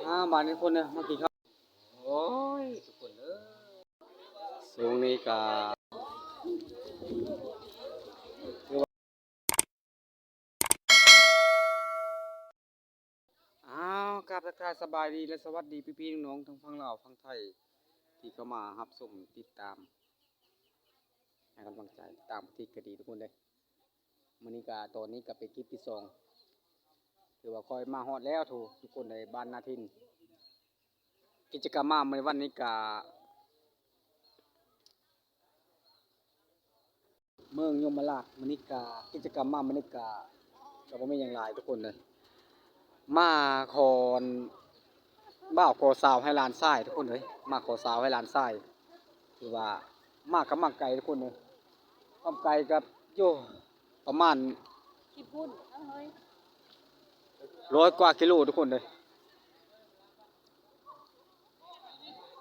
ອ່າ ບາດນີ້ທຸກຄົນເດີ ມາກິນເຂົ້າ ໂອ້ຍ ທຸກຄົນເອີຍ ຊ່ວງນີ້ກະ ອ້າວ ກາບທັກທາຍສະບາຍດີ ແລະ ສະຫວັດດີພີ່ໆນ້ອງໆ ທັງຝັ່ງລາວຝັ່ງໄທ ທີ່ເຂົ້າມາຮັບຊົມຕິດຕາມ ໃຫ້ກຳລັງໃຈ ຕ່າງປະເທດກະດີທຸກຄົນເດີ. ມື້ນີ້ກະ ຕອນນີ້ກະເປັນຄລິບທີສອງ ຖືວ່າຂ້ອຍມາຮອດແລ້ວທຸກຄົນເດີ ບ້ານນາຖິ່ນ. ກິດຈະກຳມາມື້ວັນນີ້ກະ ເມືອງຍົມມະລາດ ມື້ນີ້ກະ ກິດຈະກຳມາມື້ນີ້ກະ ກະບໍ່ມີຫຍັງຫຼາຍທຸກຄົນເດີ ມາຂໍບ່າວຂໍສາວໃຫ້ຫຼານຊາຍທຸກຄົນເອີຍ ມາຂໍສາວໃຫ້ຫຼານຊາຍ ຖືວ່າມາກະມາໄກທຸກຄົນເອີຍ ຄວາມໄກກະຢູ່ປະມານ ຂີ້ຝຸ່ນເອີຍ ຮ້ອຍກວ່າກິໂລທຸກຄົນເອີຍ.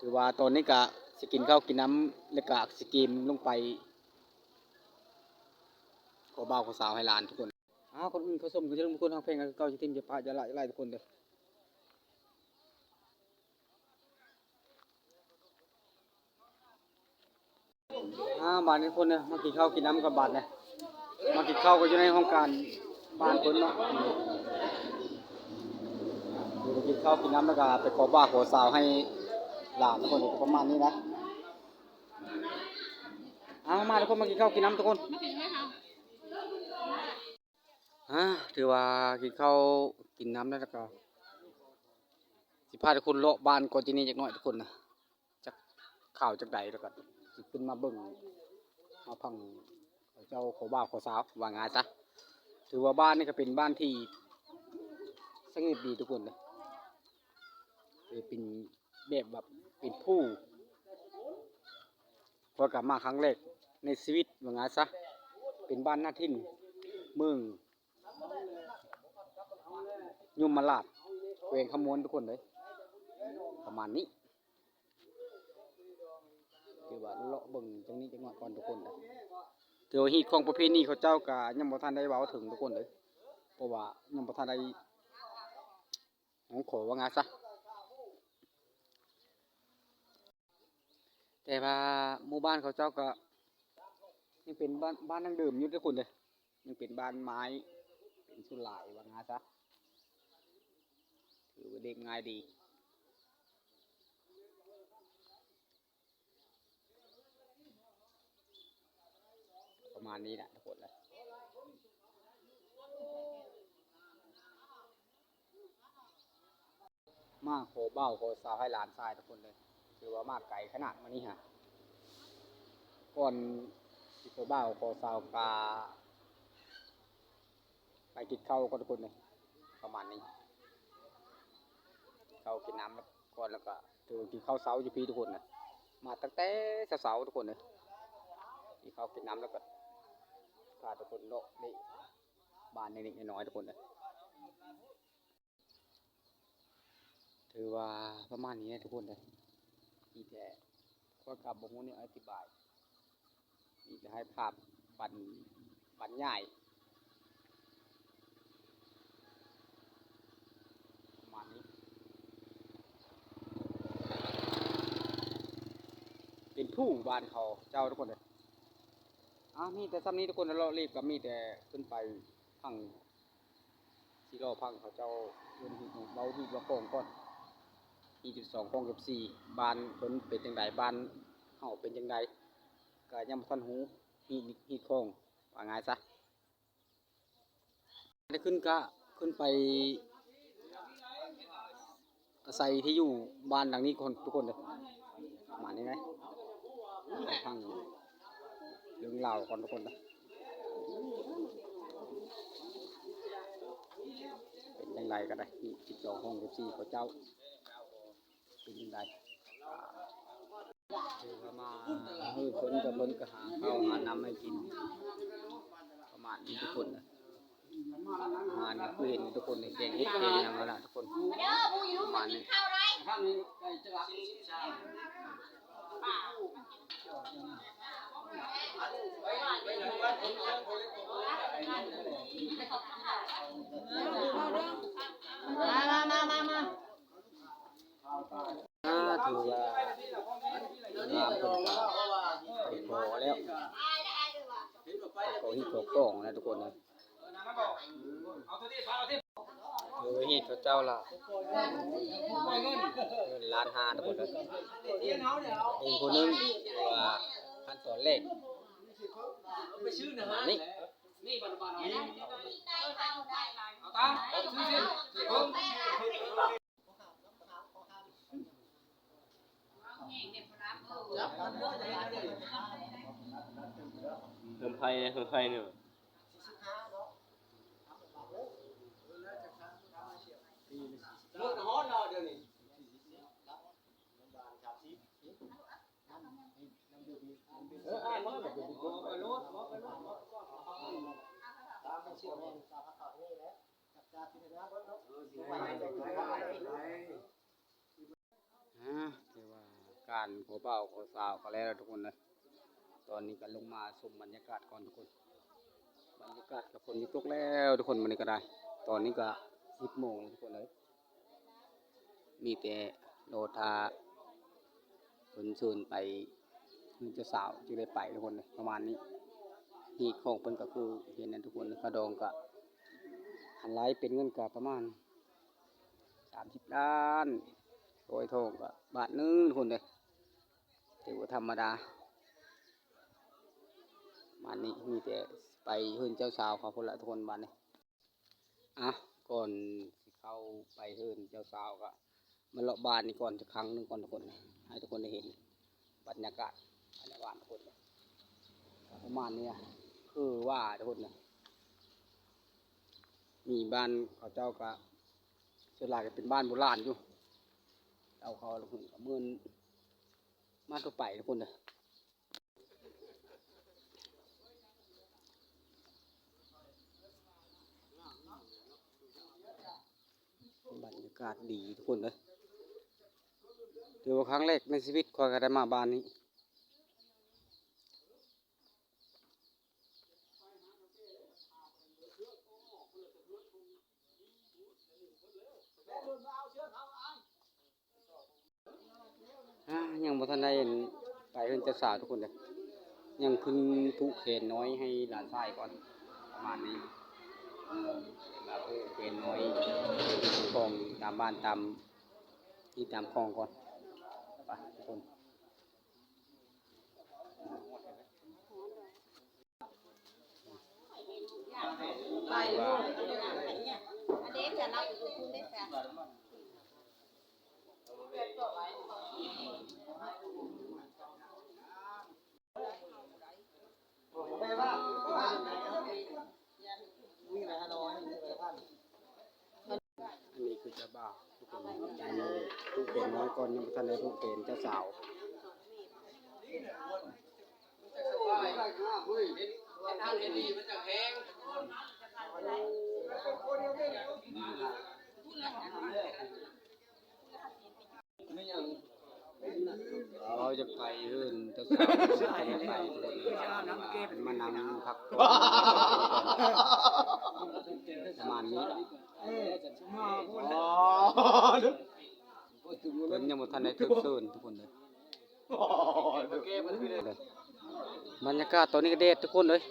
ຖືວ່າຕອນນີ້ກະຊິກິນເຂົ້າກິນນ້ຳ ແລ້ວກະຊິກຽມລົງໄປຂໍບ່າວຂໍສາວໃຫ້ຫຼານທຸກຄົນ. ອ້າວ ກ່ອນອື່ນຂໍຊົມກັນເທື່ອໜຶ່ງ ທຸກຄົນຮັກແພງກັນຄືເກົ່າ ຢ່າຖິ້ມຢ່າປະ ຢ່າລະ ຢ່າໄຫຼທຸກຄົນເດີ. ອ່າ ບາດນີ້ທຸກຄົນເດີ ມາກິນເຂົ້າກິນນ້ຳກັນບາດນີ້ ມາກິນເຂົ້າກັນຢູ່ໃນຫ້ອງການບ້ານເພິ່ນເນາະ ມາກິນເຂົ້າກິນນ້ຳ ແລ້ວກະໄປຂໍບ່າວຂໍສາວໃຫ້ຫຼານທຸກຄົນ ປະມານນີ້ນະ. ເອົາ ມາທຸກຄົນ ມາກິນເຂົ້າກິນນ້ຳທຸກຄົນ. ອ່າ ຖືວ່າກິນເຂົ້າກິນນ້ຳແລ້ວ ແລ້ວກະຊິພາທຸກຄົນເລາະບ້ານກ່ອນຈາກນີ້ຈັກໜ້ອຍທຸກຄົນນະ ຈັກຂ່າວຈັກໃດ ແລ້ວກະຊິຂຶ້ນມາເບິ່ງມາຟັງເຂົາເຈົ້າຂໍບ່າວຂໍສາວ ວ່າງ່າຍຊະ. ຖືວ່າບ້ານນີ້ກະເປັນບ້ານທີ່ສະຫງົບດີທຸກຄົນເດີ ເປັນແບບວ່າເປັນພູ ຂ້ອຍກະມາຄັ້ງແລກໃນຊີວິດ ວ່າງ່າຍຊະ ເປັນບ້ານນາຖິ່ນ ເມືອງຍົມມະລາດ ແຂວງຄຳມ່ວນທຸກຄົນເດີ ປະມານນີ້. ຖືວ່າເລາະເບິ່ງຈັ່ງນີ້ຈັກໜ້ອຍກ່ອນທຸກຄົນເດີ ຖືວ່າຮີດຄອງປະເພນີເຂົາເຈົ້າກະຍັງບໍ່ທັນໄດ້ເວົ້າເຖິງທຸກຄົນເດີ ເພາະວ່າຍັງບໍ່ທັນໄດ້ຮ້ອງຂໍ ວ່າງ່າຍຊະ. ແຕ່ວ່າໝູ່ບ້ານເຂົາເຈົ້າກະຍັງເປັນບ້ານ ບ້ານດັ້ງເດີມຢູ່ທຸກຄົນເດີ ຍັງເປັນບ້ານໄມ້ເປັນສ່ວນຫຼາຍ ວ່າງ່າຍຊະ ຖືວ່າລຽບງ່າຍດີ ປະມານນີ້ແຫຼະທຸກຄົນເອີຍ. ມາຂໍບ່າວຂໍສາວໃຫ້ຫຼານຊາຍທຸກຄົນເດີ ຖືວ່າມາໄກຂະໜາດມື້ນີ້ຫາ ກ່ອນຊິຂໍບ່າວຂໍສາວກະໄປກິນເຂົ້າກ່ອນທຸກຄົນເດີ ປະມານນີ້ ກິນເຂົ້າກິນນ້ຳກ່ອນ ແລ້ວກະຖືກິນເຂົ້າເຊົ້າຢູ່ພີ້ທຸກຄົນນະ ມາຕັ້ງແຕ່ເຊົ້າໆທຸກຄົນເດີ ກິນເຂົ້າກິນນ້ຳແລ້ວກະພາທຸກຄົນເລາະເລະບ້ານເລັກໆນ້ອຍໆທຸກຄົນເດີ. ຖືວ່າປະມານນີ້ແຫຼະທຸກຄົນເດີ ມີແຕ່ ຂ້ອຍກະບໍ່ຮູ້ແນວອະທິບາຍ ມີແຕ່ໃຫ້ພາບບັນ ບັນຍາຍ ປະມານນີ້ ເປັນພູບ້ານເຂົາເຈົ້າທຸກຄົນເດີ. ອ່າ ມີແຕ່ຊ່ຳນີ້ທຸກຄົນ ເລາະເລະກະມີແຕ່ຂຶ້ນໄປພັງ ຊິລໍຟັງເຂົາເຈົ້າເວົ້າຮີດເວົ້າຂອງກ່ອນ ຮີດເຈົ້າຂອງຮີດສີ່ ບ້ານເພິ່ນເປັນຈັ່ງໃດ ບ້ານເຮົາເປັນຈັ່ງໃດ ກະຍັງບໍ່ທັນຮູ້ ຮີດຮີດຂອງ ວ່າງ່າຍຊະ. ໄດ້ຂຶ້ນກະຂຶ້ນໄປ ອາໄສທີ່ຢູ່ບ້ານຫຼັງນີ້ກ່ອນທຸກຄົນເດີ ປະມານນີ້ນະ ຟັງເລື່ອງລາວກ່ອນທຸກຄົນເດີ ເປັນຈັ່ງໃດກະໄດ້ ສິບສອງຫ້ອງ ສິບສີ່ ເຂົາເຈົ້າ ເປັນຈັ່ງໃດ ຖືວ່າມາ ເອີ ເພິ່ນກະ ເພິ່ນກະຫາເຂົ້າຫານ້ຳໃຫ້ກິນ ປະມານນີ້ທຸກຄົນເດີ. ອາຫານກະຄືເຫັນທຸກຄົນ ແກງເຫັດແກງຫຍັງຫັ້ນລະທຸກຄົນ ປະມານນີ້. ມາ ມາ ມາ ມາ. ອ່າ ຖືວ່າງາມເພິ່ນກໍເປັນພໍແລ້ວ ກໍຮີດກໍກອງແລ້ວທຸກຄົນເອີຍ. ໂດຍເຮັດເຂົາເຈົ້າລະເງິນລ້ານຫ້າທຸກຄົນເອີຍ. ອີກຜູ້ໜຶ່ງ ຖືວ່າຂັ້ນຕອນແລກ ປະມານນີ້. ເຮືອນໄພ ເຮືອນໄພນີ້ ອ່າ ຖືວ່າການຂົວບ່າວຂົວສາວກໍແລ້ວທຸກຄົນເອີຍ. ຕອນນີ້ກໍລົງມາຊົມບັນຍາກາດກ່ອນທຸກຄົນ. ບັນຍາກາດກໍຝົນຢູ່ຕົກແລ້ວທຸກຄົນ ມື້ນີ້ກໍໄດ້. ຕອນນີ້ກໍສິບໂມງແລ້ວທຸກຄົນເອີຍ. ມີແຕ່ລໍຖ້າເພິ່ນເຊີນໄປເຮືອນເຈົ້າສາວຈຶ່ງໄດ້ໄປທຸກຄົນເອີຍ ປະມານນີ້. ຮີດຄອງເພິ່ນກໍຄືເຫັນນັ້ນທຸກຄົນ. ຄ່າດອງກໍ ຄັນໄລ່ເປັນເງິນກໍປະມານສາມສິບລ້ານ ໂອ້ຍ ທອງກໍບາດໜຶ່ງທຸກຄົນເອີຍ. ຖືວ່າທຳມະດາ ບາດນີ້ມີແຕ່ໄປເຮືອນເຈົ້າສາວເຂົາພຸ້ນລະທຸກຄົນບາດນີ້. ອ່ະ ກ່ອນຊິເຂົ້າໄປເຮືອນເຈົ້າສາວກໍມາເລາະບ້ານນີ້ກ່ອນຈັກຄັ້ງໜຶ່ງກ່ອນທຸກຄົນ ໃຫ້ທຸກຄົນໄດ້ເຫັນບັນຍາກາດພາຍໃນບ້ານທຸກຄົນ. ປະມານນີ້ ຄືວ່າທຸກຄົນນະ ມີບ້ານເຂົາເຈົ້າກໍ ສ່ວນຫຼາຍກໍເປັນບ້ານໂບລານຢູ່. ເຈົ້າເຂົາລະເພິ່ນກໍເໝືອນ ມາຕໍ່ໄປທຸກຄົນເດີ. ບັນຍາກາດດີທຸກຄົນເດີ. ຖືວ່າຄັ້ງແລກໃນຊີວິດຂ້ອຍກໍໄດ້ມາບ້ານນີ້. ອ່າ ຍັງບໍ່ທັນໄດ້ໄປເຮືອນເຈົ້າສາວທຸກຄົນເດີ. ຍັງຂຶ້ນຜູກແຂນນ້ອຍໃຫ້ຫຼານຊາຍກ່ອນ ປະມານນີ້. ຜູກແຂນນ້ອຍ ຂອງຕາມບ້ານ ຕາມທີ່ຕາມຂອງກ່ອນ ໄປທຸກຄົນ. ອັນນີ້ຄືເຈົ້າບ່າວທຸກຄົນ ໃຈໜຶ່ງຜູກແຂນນ້ອຍກ່ອນ ຍັງບໍ່ທັນໄດ້ຜູກແຂນເຈົ້າສາວ. ເຮົາຈະໄປເຮືອນເຈົ້າສາວ ໄປ ມານັ່ງພັກຜ່ອນປະມານນີ້. ເພິ່ນຍັງບໍ່ທັນໄດ້ຖືກເຊີນທຸກຄົນເດີ. ບັນຍາກາດຕອນນີ້ກໍແດດທຸກຄົນເອີຍ.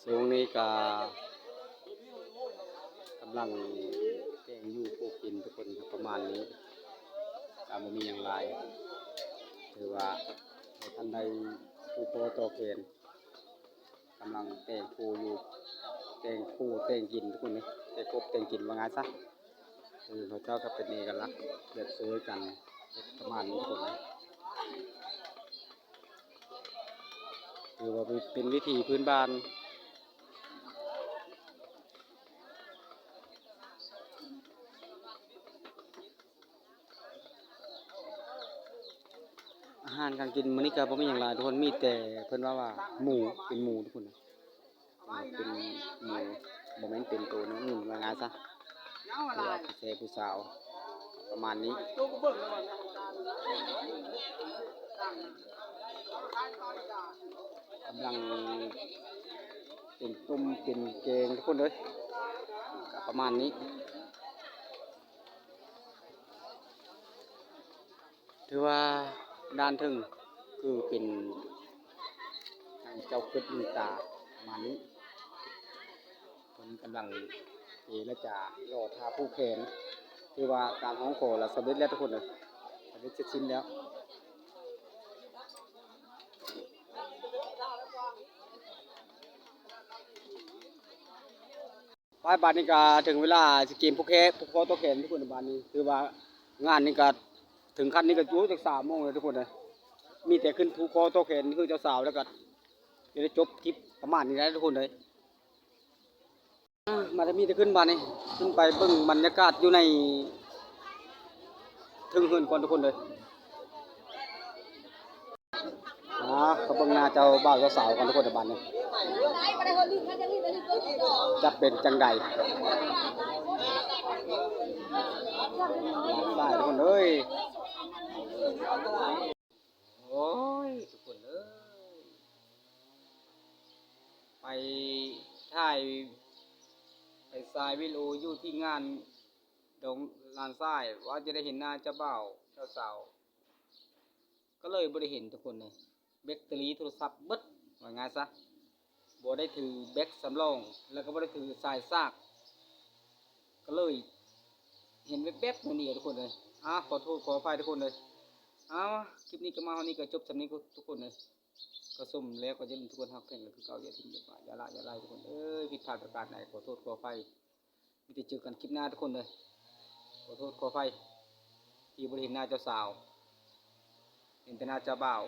ຊ່ວງນີ້ກະກຳລັງແຕ່ງຢູ່ ຜູກແຂນທຸກຄົນ ປະມານນີ້ ກະບໍ່ມີຫຍັງຫຼາຍ ຖືວ່າບໍ່ທັນໄດ້ຜູກຄໍຕໍ່ແຂນ ກຳລັງແຕ່ງຄູ່ຢູ່ ແຕ່ງຄູ່ແຕ່ງກິນທຸກຄົນເອີຍ ແຕ່ງກົບແຕ່ງກິນວ່າງ່າຍຊະ. ເອີ ເຂົາເຈົ້າກໍເປັນເອກະລັກ ແບບຊ່ວຍກັນເຮັດປະມານນີ້ທຸກຄົນເອີຍ. ຖືວ່າເປັນ ເປັນວິຖີພື້ນບ້ານ. ອາຫານການກິນມື້ນີ້ກໍບໍ່ມີຫຍັງຫຼາຍທຸກຄົນ ມີແຕ່ເພິ່ນວ່າ ວ່າໝູ ເປັນໝູທຸກຄົນ. ເປັນໝູ່ ບໍ່ແມ່ນເປັນໂຕແນວອື່ນ ວ່າງ່າຍຊະ ເພື່ອຜູ້ແຊຜູ້ສາວ ປະມານນີ້ ກຳລັງເປັນຕົ້ມເປັນແກງທຸກຄົນເອີຍ ກະປະມານນີ້. ຖືວ່າດ້ານເທິງຄືເປັນເຈົ້າເກີດບຸນຕາ ປະມານນີ້ ເພິ່ນກຳລັງເຈລະຈາລໍຖ້າຜູກແຂນ ຖືວ່າການຮ້ອງຂໍລະສຳເລັດແລ້ວທຸກຄົນເອີຍ ສຳເລັດເສັດສິ້ນແລ້ວ. ໄປ ບາດນີ້ກະເຖິງເວລາຊິກຽມຜູກແຂນ ຜູກຄໍຕໍ່ແຂນທຸກຄົນ. ບາດນີ້ຖືວ່າງານນີ້ກະເຖິງຂັ້ນນີ້ກະ ໂອ້ ຈັກສາມໂມງແລ້ວທຸກຄົນເອີຍ ມີແຕ່ຂຶ້ນຜູກຄໍຕໍ່ແຂນຄືເຈົ້າສາວ ແລ້ວກະຈະໄດ້ຈົບຄລິບປະມານນີ້ແຫຼະທຸກຄົນເອີຍ. ມາ ມີແຕ່ຂຶ້ນບາດນີ້ ຂຶ້ນໄປເບິ່ງບັນຍາກາດຢູ່ໃນເທິງເຮືອນກ່ອນທຸກຄົນເອີຍ. ອ່າ ກະເບິ່ງໜ້າເຈົ້າບ່າວເຈົ້າສາວກ່ອນທຸກຄົນເດີ ບາດນີ້ຈະເປັນຈັ່ງໃດ ຫຼານຊາຍທຸກຄົນເອີຍ. ໂອ້ຍ ທຸກຄົນເອີຍ ໄປຖ່າຍ ໄປຖ່າຍວິດີໂອຢູ່ທີ່ງານດອງຫຼານຊາຍ ວ່າຈະໄດ້ເຫັນໜ້າເຈົ້າບ່າວເຈົ້າສາວ ກໍເລີຍບໍ່ໄດ້ເຫັນທຸກຄົນເລີຍ ແບັດເຕີຣີໂທລະສັບເບິດ ວ່າງ່າຍຊະ ບໍ່ໄດ້ຖືແບັດສຳລອງ ແລ້ວກໍບໍ່ໄດ້ຖືສາຍສາກ ກໍເລີຍເຫັນແວບໆແນວນີ້ທຸກຄົນເອີຍ. ອ່າ ຂໍໂທດຂໍອະໄພທຸກຄົນເອີຍ. ເອົາ ຄລິບນີ້ກໍມາຮອດນີ້ກໍຈົບສ່ຳນີ້ທຸກຄົນເອີຍ. ກໍຊົມແລ້ວກໍຢ່າລືມທຸກຄົນຮັກແພງກັນຄືເກົ່າ ຢ່າຖິ້ມຢ່າປະ ຢ່າລະຢ່າໄລທຸກຄົນເອີຍ. ຜິດພາດປະການໃດ ຂໍໂທດຂໍອະໄພ. ມີແຕ່ເຈີກັນຄລິບໜ້າທຸກຄົນເດີ. ຂໍໂທດຂໍອະໄພທີ່ບໍ່ໄດ້ເຫັນໜ້າເຈົ້າສາວ ເຫັນແຕ່ໜ້າເຈົ້າບ່າວ.